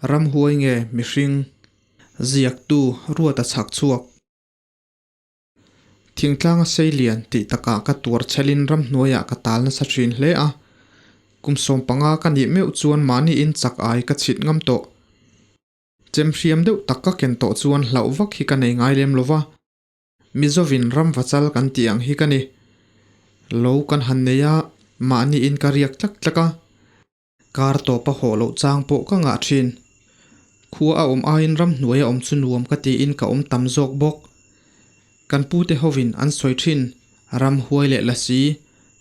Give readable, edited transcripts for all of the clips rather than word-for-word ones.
Ramhuai nge mihring? Ziaktu Ruata chhak chhuak. Thingtlanga seilian tih takah ka tuar chhelin ramhnuaiah ka tal nasa thin hle a. Kum 15 ka nih meuh chuan mahni in chak ai ka chhit ngam tawh. Chem hriam deuh tak ka ken tawh chuan hlauh vak hi ka nei ngai lem lova. Mizovin ram vachal kan tih ang hi ka ni. Lo kan han nei a, mahni in ka riak tlak tlak a. Kar tawp a hawh loh chang pawh ka ngah thin. Khua a awm aiin ramhnuai a awm chu nuam ka tiin ka awm tam zawk bawk. Kan pute hovin an sawi thin, ram huai leh lasi,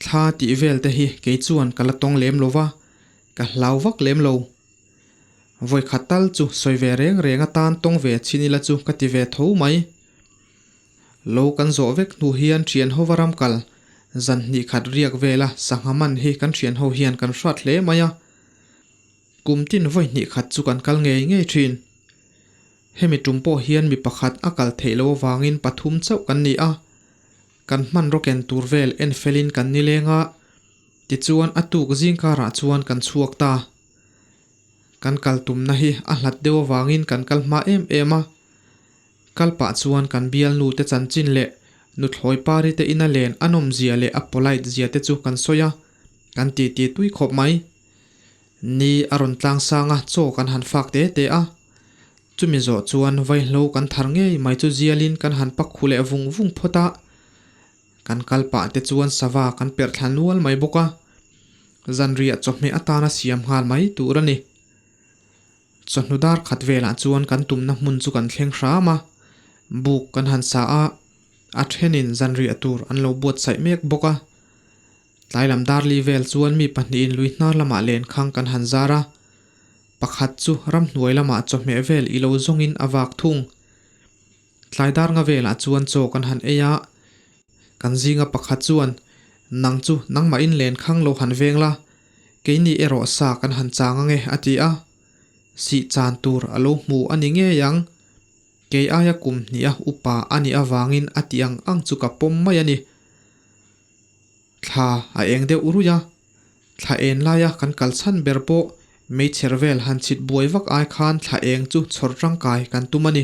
thla tih vel te hi kei chuan ka la tawng lem lo va, ka hlau vak lem lo. Vawi khat tal chu sawi ve reng reng atan tawng ve chin ila chu ka ti ve tho mai. Lo kan zawh vek hnu hian thian hova ram kal zan hnih khat riak vela sangha man hi kan thian ho hian kan hrat hle mai a. Kum tin vawi hnih khat chu kan kal ngei ngei thin. Hemi tum pawh hian mi pakhat a kal theih loh avangin pathum chauh kan ni a. Kan hmanraw ken tur vel en felin kan ni leng a, tichuan a tuk zingkarah chuan kan chhuak ta. Kan kal tumna hi a hlat deuh avangin kan kal hma em em a. Kal pah chuan kan bialnu te chanchin leh nuthlawi pari te ina len a nawm zia leh a polite zia te chu kan sawi a, kan titi tui khawp mai. Ni a rawn tlang sang a, chaw kan han fak te te a. Chumi zawh chuan vaihlo kan thar ngei mai chu zialin kan han pak khu leh vung vung phawt a. Kan kal pah te chuan sava kan perh thla nual mai bawk a. Zanriah chawhmeh atana siam nghal mai tur a ni. Chawhnu dar khat velah chuan kan tumna hmun chu kan thleng hram a, buk kan han sa a, a thenin zanriah tur an lo buatsaih mek bawk a. Tlai lam dar li vel chuan mi pahnihin lui hnar lamah lenkhang kan han zar a, pakhat chu ramhnuai lamah chawhmeh vel i lo zawngin a vak thung. Tlai dar nga velah chuan chaw kan han ei a, kan zinga pakhat chuan, Nang chu nangmahin lenkhang lo han veng la, keini erawh sa kan han chang ange a ti a. Sih chan tur a lo hmu a ni ngei ang. Kei aia kum hnih a upa a nih avangin a ti ang ang chu ka pawm mai a ni. Thla a eng deuh ruih a, thla en laia kan kal chhan ber pawh meichher vel han chhit buai vak ai khan thla eng chu chhawr tangkai kan tum a ni.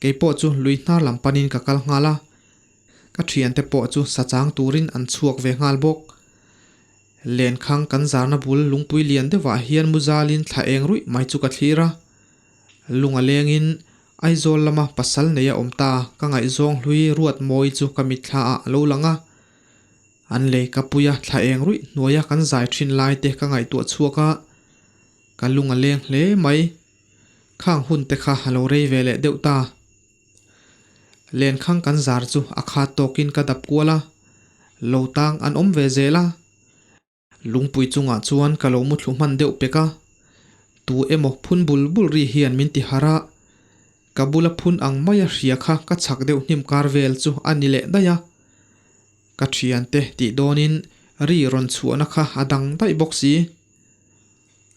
Kei pawh chu lui hnar lam panin ka kal nghal a, ka thiante pawh chu sa chang turin an chhuak ve nghal bawk. Lenkhang kan zarna bul lungpui lian deuhah hian muzalin thla eng ruih mai chu ka thlir a, lung a lengin Aizawl lama pasal nei a awm ta, ka ngaihzawng hlui ruat mawi chu ka mitthla ah a lo lang a. An lei ka pui a, thla eng ruih hnuaia kan zai thin lai te ka ngaihtuah chhuak a, ka lung a leng hle mai. Khang hun te kha a lo rei ve leh deuh ta. Lenkhang kan zar chu a khat tawkin ka dap kual a, lo tang an awm ve zel a. Lungpui chungah chuan ka lo muthlu hman deuh pek a, tu emaw phun bul bul ri hian min ti harh a, ka bula phun ang maia hria kha ka chhak deuh hnim kar vel chu a ni leh daih a. Ka thiante tih dawnin ri rawn chhuahna kha a dang daih bawk si.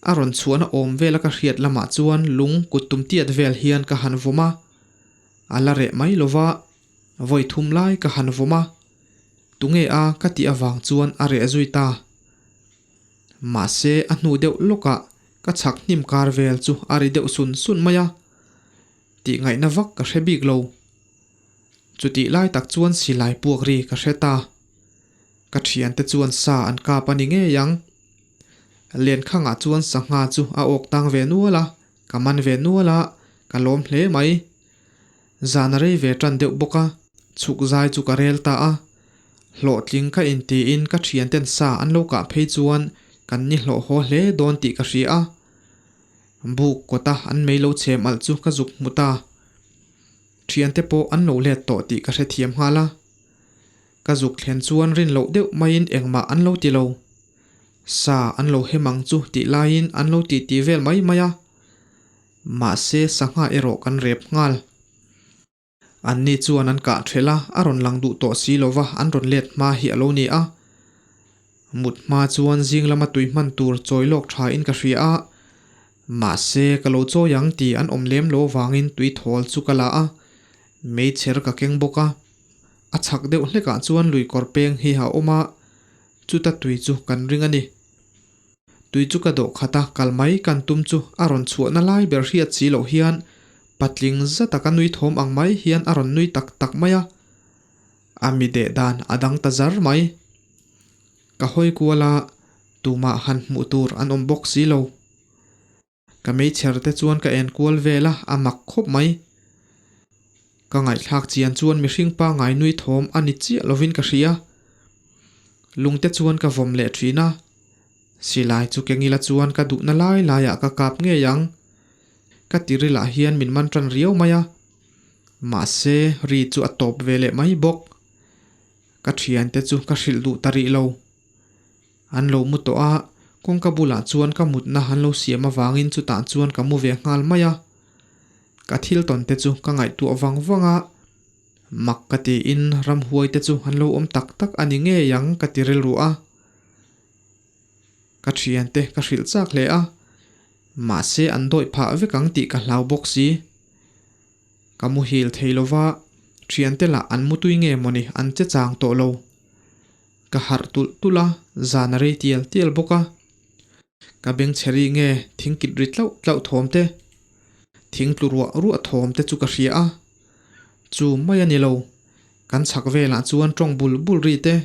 A rawn chhuahna awm vela ka hriat lamah chuan lung kut tum tiat vel hian ka han vawm a, a la reh mai lova, vawi thum lai ka han vawm a. Tunge a ka tih avang chuan a reh zui ta. Mahse a hnu deuh lawkah ka chhak hnim kar vel chu a ri deuh sun sun mai a, tih ngaihna vak ka hre bik lo. Chutih lai tak chuan silai puak ri ka hre ta. Ka thiante chuan sa an kap a ni ngei ang. Lenkhangah chuan sangha chu a awk tang ve nual a, ka man ve nual a, ka lawm hle mai. Zan a rei ve tan deuh bawk a, chhuk zai chu ka rel ta a. Hlawhtling ka intiin ka thianten sa an lo kah phei chuan kan ni hlawh haw hle dawn tih ka hria a. Buk kawta an mei lo chhem alh chu ka zuk hmu ta. Thiante pawh an lo let tawh tih ka hrethiam nghal a. Ka zuk thlen chuan rin loh deuh maiin engmah an lo ti lo. Sa an lo hem ang chu tih laiin an lo titi vel mai mai a. Mahse sangha erawh kan rep nghal. Anni chuan an kah thelh a, a rawn lang duh tawh si lova an rawn let hma hi a lo ni a. Mut hma chuan zing lama tui hman tur chawi lawk tha in ka hria a, mahse ka lo chawi ang tih an awm lem lo vangin tui thawl chu ka la a, meichher ka keng bawk a. A chhak deuh hlekah chuan lui kawr peng hi a awm a, chuta tui chu kan ring a ni. Tui chu ka dawh khat a, kal mai kan tum chu a rawn chhuahna lai ber hriat si loh hian patling zata ka nui thawm ang mai hian a rawn nui tak tak mai a. A mi deh dan a dang ta zar mai. Ka hawi kual a, tumah han hmuh tur an awm bawk si lo. Ka meichher te chuan ka en kual vel a, a mak khawp mai. Ka ngaihthlak chian chuan mihring pangngai nui thawm a ni chiah lovin ka hria. Lungte chuan ka vawm leh thin a, silai chu kengila chuan ka duhna lai laiah ka kap ngei ang. Ka tirilah hian min man tan riau mai a, mahse ri chu a tawp ve leh mai bawk. Ka thiante chu ka hrilh duh ta rih lo. An lo mu tawh a, kawngka bulah chuan ka mutna an lo siam avangin chutah chuan ka mu ve nghal mai a. Ka thil tawn te chu ka ngaihtuah vang vang a, mak ka tiin ramhuai te chu an lo awm tak tak a ni ngei ang ka ti rilru a. Ka thiante ka hrilh chak hle a, mahse an dawih phah vek ang tih ka hlau bawk si. Ka muhil thei lova, thiante lah an mutui nge mawni an che chang tawh lo. Ka harh tulh tulh a, zan a rei tial tial bawk a. Ka beng chhe ri nge thing kit ri tlauh tlauh thawm te, thing tlu ruah ruah thawm te chu ka hria a. Chu mai a ni lo, kan chhak velah chuan tawng bul bul ri te,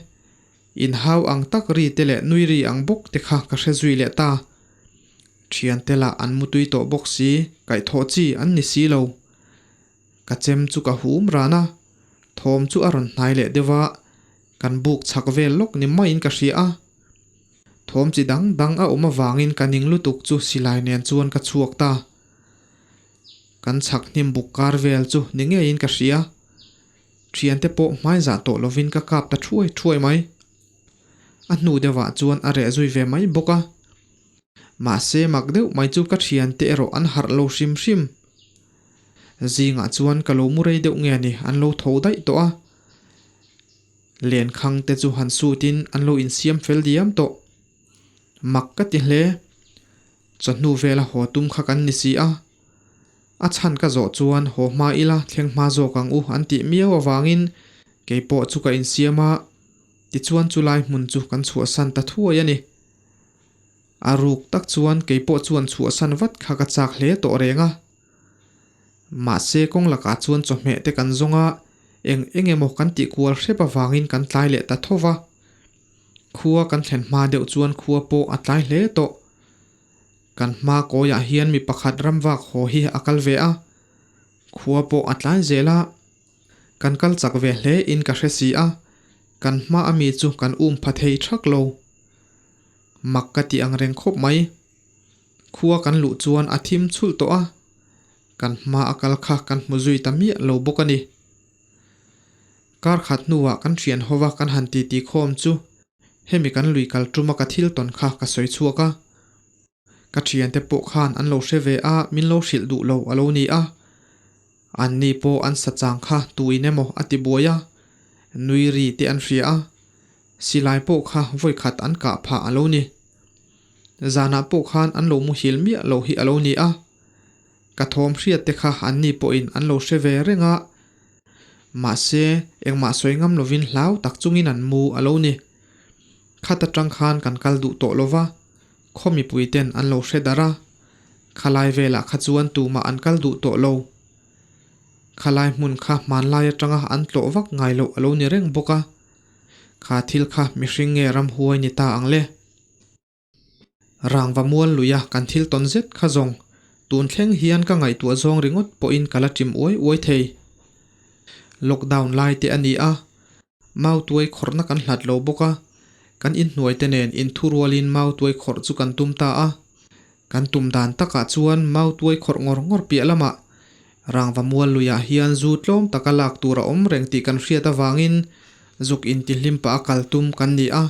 inhau ang tak ri te leh nui ri ang bawk te kha ka hre zui leh ta. Thiante lah an mutui tawh bawk si, kaihthawh chi an ni si lo. Ka chem chu ka hum ran a, thawm chu a rawn hnai leh deuh a, kan buk chhak vel lawk ni maiin ka hria a. Thawm chi dang dang a awm avangin ka ning lutuk chu silai nen chuan ka chhuak ta. Kan chhak hnim buk kar vel chu ni ngeiin ka hria. Thiante pawh hmaizah tawh lovin ka kap ta thuai thuai mai. A hnu deuhah chuan a reh zui ve mai bawk a. Mahse mak deuh mai chu ka thiante erawh an harh lo hrim hrim. Zingah chuan ka lo mu rei deuh nge ni an lo tho daih tawh a. Lenkhang te chu han sutin an lo insiam fel diam tawh. Mak ka ti hle. Chawhnu vela haw tum kha kan ni si a. A chhan ka zawh chuan haw hma ila thleng hma zawk ang u an tih miau avangin keipawh chu ka insiam a, tichuan chulai hmun chu kan chhuahsan ta thuai a ni. A ruk tak chuan keipawh chuan chhuahsan vat kha ka chak hle tawh reng a. Mahse kawng lakah chuan chawhmeh te kan zawng a, eng eng emaw kan tih kual hrep avangin kan tlai leh ta tho va. Khua kan thlen hma deuh chuan khua pawh a tlai hle tawh. Kan hma kawiah hian mi pakhat ramvak haw hi a kal ve a, khua pawh a tlai zel a. Kan kal chak ve hle in ka hre si a, kan hma ami chu kan um pha thei thak lo. Mak ka ti ang reng khawp mai. Khua kan luh chuan a thim chhulh tawh a, kan hma a kal kha kan hmu zui ta miah lo bawk a ni. Kar khat hnuah kan thian hova kan han titi khawm chu hemi kan lui kal tuma ka thil tawn kha ka sawi chhuak a. Ka thiante pawh khan an lo hre ve a, min lo hrilh duh lo a lo ni a. Anni pawh an sa chang kha tuin emaw a ti buai a, nui ri te an hria a, silai pawh kha vawi khat an kah phah a lo ni. Zanah pawh khan an lo muhil miah lo hi a lo ni a. Ka thawm hriat te kha anni pawhin an lo hre ve reng a, mahse engmah sawi ngam lovin hlau tak chungin an mu a lo ni. Khat atang khan kan kal duh tawh lova, khaw mipui ten an lo hre darh a, khalai velah kha chuan tumah an kal duh tawh lo. Khalai hmun kha hmanlai atanga an tlawh vak ngai loh a lo ni reng bawk a, kha thil kha mihring nge ramhuai ni ta ang le. Rangva mual luia kan thil tawn zet kha zawng tun thleng hian ka ngaihtuah zawng ringawt pawhin ka la ṭim uai uai thei. Lockdown lai te a ni a, mautuai khawrhna kan hlat lo bawk a, kan inhnuai te nen inthurualin mautuai khawrh chu kan tum ta a. Kan tum dan takah chuan mautuai khawrh ngawr ngawr piah lamah Rangva mual luiah hian zu tlawm taka lak tur a awm reng tih kan hriat avangin zuk intihlim pah a kal tum kan ni a.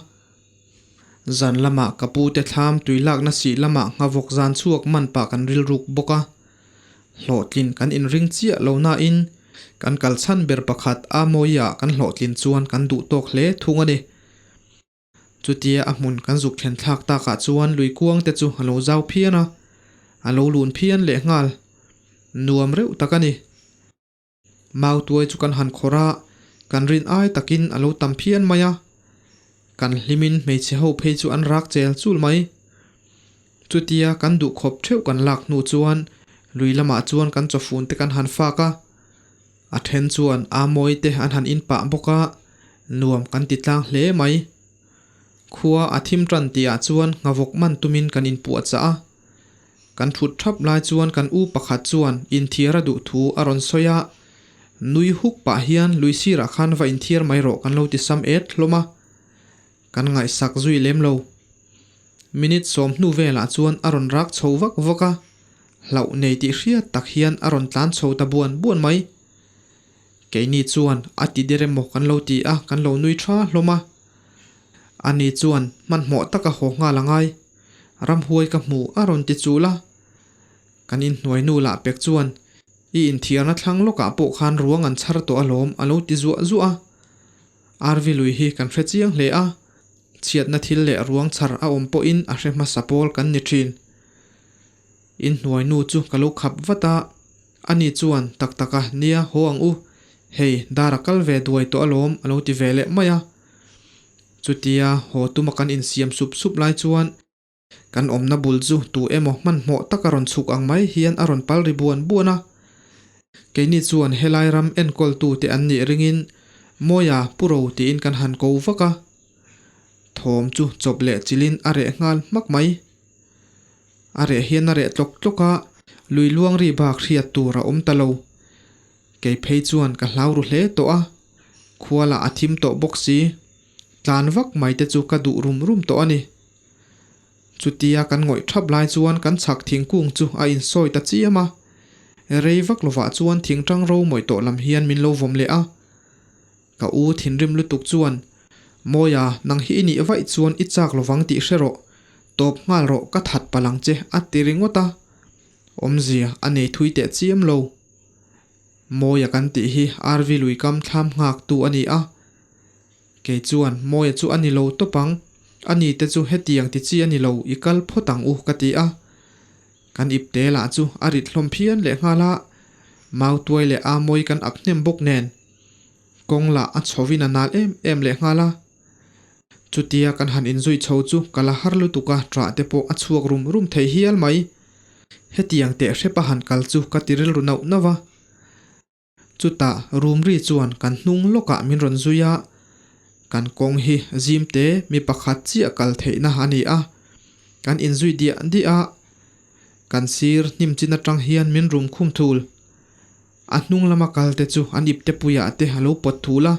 Zan lamah ka pu te thlam tui lakna sih lamah nghavawk zan chhuak man pah kan rilruk bawk a. Hlawhtlin kan inring chiah lo nain kan kal chhan ber pakhat a mawiah kan hlawhtlin chuan kan duh tawk hle thung a ni. Chutia a hmun kan zuk thlen thlak takah chuan lui kuang te chu a lo zau phian a, a lo lun phian lehnghal. Nuam reuh tak a ni. Mau tuai chu kan han khawrh a, kan rin ai takin a lo tam phian mai a. Kan hlimin hmeichhe ho phei chu an rak chel chul mai. Chutia kan duh khawp theuh kan lak hnu chuan lui lamah chuan kan chawfun te kan han fak a, a then chuan a mawi te an han in pah bawk a, nuam kan ti tlang hle mai. Khua a thim tan tihah chuan nghavawk man tumin kan inpuahchah a. Kan thut thap lai chuan kan u pakhat chuan inthiar a duh thu a rawn sawi a, nui huk pah hian lui sirah khan va inthiar mai rawh kan lo ti sam et hlawm a, kan ngaihsak zui lem lo. Minute 10 velah chuan a rawn rak chho vak vak a, hlauh nei tih hriat tak hian a rawn tlan chho ta buan buan mai. Keini chuan a ti der emaw kan lo ti a, kan lo nui tha hlawm a. Ani chuan hmanhmawh taka haw nghal a ngai. Ramhuai ka hmu a rawn ti chul a. Kan inhnuai nu lah pek chuan i inthiarna thlang lawkah pawh khan ruang an chhar tawh alawm a lo ti zuah zuah a. RV lui hi kan hre chiang hle a, chhiatna thil leh ruang chhar a awm pawhin a hre hmasa pawl kan ni thin. Inhnuai nu chu ka lo khap vat a, ani chuan tak taka nia haw ang u, hei dar a kal ve duai tawh alawm a lo ti ve leh mai a. Chutia haw tuma kan insiam sup sup lai chuan kan awmna bul chu tu emaw hmanhmawh taka rawn chhuk ang mai hian a rawn pal ri buan buan a. Keini chuan helai ram enkawltute an nih ringin Mawia pu ro tiin kan han ko vak a. Thawm chu chawp leh chilhin a reh nghal hmak mai. A reh hian a reh tlawk tlawk a, lui luang ri bak hriat tur a awm ta lo. Kei phei chuan ka hlau ru hle tawh a, khualah a thim tawh bawk si. Tlan vak mai te chu ka duh rum rum tawh a ni. Chutia kan ngawih thap lai chuan kan chhak thingkung chu a insawi ta chiam a, rei vak lovah chuan thingtang ro mawih tawh lam hian min lo vawm leh a. Ka u thinrim lutuk chuan, Mawia, nang hi i nih vaih chuan i chak lovang tih hre rawh, tawp nghal rawh ka that palh ang che a ti ringawt a. Awmzia a nei thui teh chiam lo. Mawia kan tih hi RV Luikam thlam nghaktu a ni a. Kei chuan Mawia chu a ni lo tawp ang, a ni te chu hetiang ti chi a ni lo, i kal phawt ang u ka ti a. Kan ipte lah chu a rit hlawm phian lehnghal a, Mautuai leh Amawi kan ak hnem bawk nen. Kawng lah a chhovin a nal em em lehnghal a. Chutia kan han inzui chho chu ka la har lutuk a, ṭah te pawh a chhuak rum rum thei hial mai. Hetiang teh hrep a han kal chu ka ti rilru nauh nauh a. Chutah rum ri chuan kan hnung lawkah min rawn zui a, kan kawng hi zim te mi pakhat chiah kal theihna a ni a, kan inzui diah diah a, kan sir hnim chin atang hian min rum khum thul. A hnung lama kal te chu an ipte puiah te a lo pawt thul a.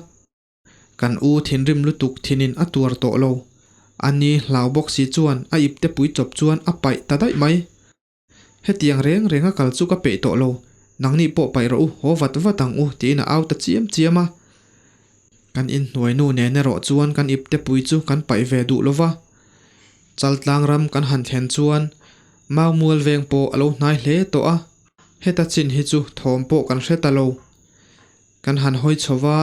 Kan u thinrim lutuk thinin a tuar tawh lo. A ni hlau bawk si chuan a ipte pui chawp chuan a paih ta daih mai. Hetiang reng reng a kal chu ka peih tawh lo, nangni pawh paih rawh u, haw vat vat ang u tiin a au ta chiam chiam a. Kan inhnuai nu nen erawh chuan kan ipte pui chu kan paih ve duh lo va. Chaltlang ram kan han thlen chuan Maumual veng pawh a lo hnai hle tawh a, heta chin hi chu thawm pawh kan hre ta lo. Kan han hawi chho va,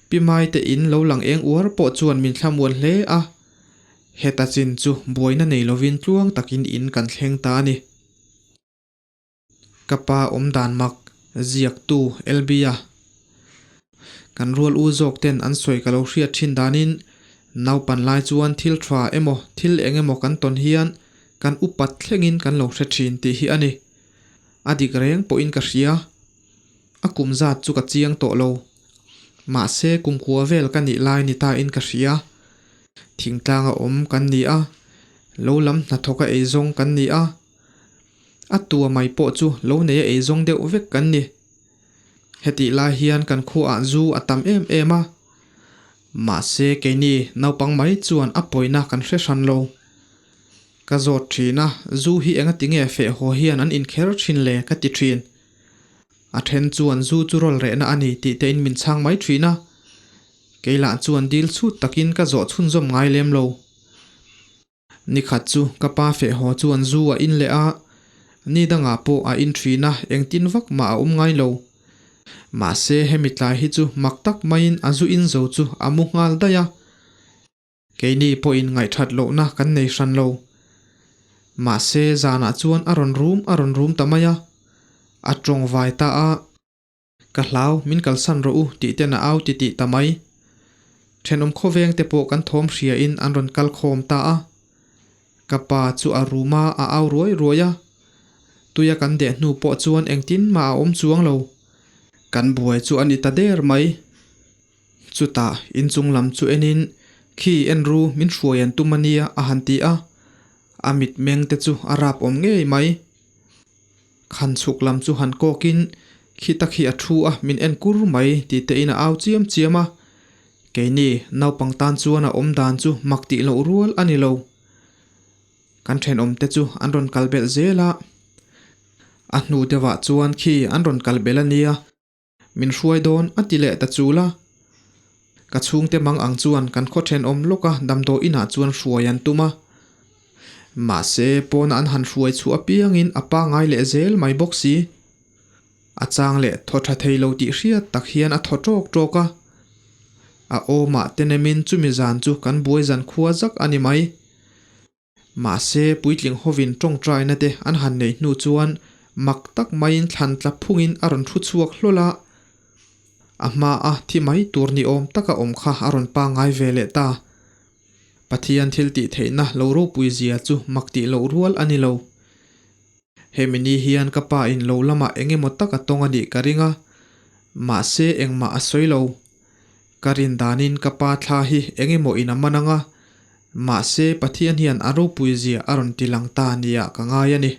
Pi Maite in lo lang eng uar pawh chuan min thlamuan hle a, heta chin chu buaina nei lovin tluang takin in kan thleng ta a ni. Ka pa awm dan mak, ziaktu LB-a. Kan rual u zawk ten an sawi ka lo hriat thin danin naupan lai chuan thil tha emaw thil eng emaw kan tawn hian kan upat thlengin kan lo hre thin tih hi a ni. A dik reng pawhin ka hria. A kum zat chu ka chiang tawh lo. Mahse kumkhua vel ka nih lai ni ta in ka hria. Thingtlanga awm kan ni a, lo lam hnathawka eizawng kan ni a. A tua mai pawh chu lo neia eizawng deuh vek kan ni. Hetih lai hian kan khuaah zu a tam em em a. Mahse keini naupang mai chuan a pawina kan hre hran lo. Ka zawt thin a, zu hi engati nge feh haw hian an inkher thin le ka ti thin. A then chuan zu chu rawl rehna a ni tih tein min chhang mai thin a, kei lah chuan dil chhut takin ka zawh chhunzawm ngai lem lo. Nikhat chu ka pa feh haw chuan zu a in leh a, ni dangah pawh a in thin a, engtin vak mah a awm ngai lo. Mahse hemi tlai hi chu mak tak maiin a zu in zo chu a mu nghal daih a. Keini pawhin ngaihthat lohna kan nei hran lo. Mahse, zanah chuan a rawn rum a rawn rum ta mai a. A tawng vai ta a. Ka hlau, min kalsan rawh u tih ten a au ti tih ta mai. Thenawm khawveng te pawh kan thawm hriain an rawn kal khawm ta a. Ka pa chu a rum a, a au ruai ruai a. Tuia kan deh hnu pawh chuan engtin mah a awm chuang lo. Kan buai chu a ni ta der mai. Chutah inchung lam chu enin, Khi en ru, min hruai an tum a nia a han ti a. A mitmeng te chu a rap awm ngei mai. Khan chhuk lam chu han kawkin, Khi ta khi a thu a, min en kur mai ti tein a au chiam chiam a. Keini naupang tan chuan a awm dan chu mak tih loh rual a ni lo. Kan thenawmte chu an rawn kal belh zel a. A hnu deuhah chuan khi an rawn kal belh a nia. Min hruai dawn a ti leh ta chul a. Ka chhungte mang ang chuan kan khaw thenawm lawka damdawi inah chuan hruai an tum a. Mahse, pawna an han hruai chhuah apiangin a pangai leh zel mai bawk si. A chang leh thaw tha thei lo tih hriat tak hian a thaw tawk tawk a. A awmah te nemin chumi zan chu kan buai zan khua zak a ni mai. Mahse, puitling hovin tawngtaina te an han neih hnu chuan mak tak maiin thlan tla phungin a rawn thu chhuak hlawl a. A hmaa thi mai tur ni awm taka awm kha a rawn pangai ve leh ta. Pathian thil tih theihna lo ropui zia chu mak tih loh rual a ni lo. Hemi ni hian ka pa in lo lamah eng emaw tak a tawng a nih ka ring a, mahse engmah a sawi lo. Ka rin danin ka pa thla hi eng emaw in a man ang a, mahse Pathian hian a ropui zia a rawn ti lang ta nia ka ngai a ni.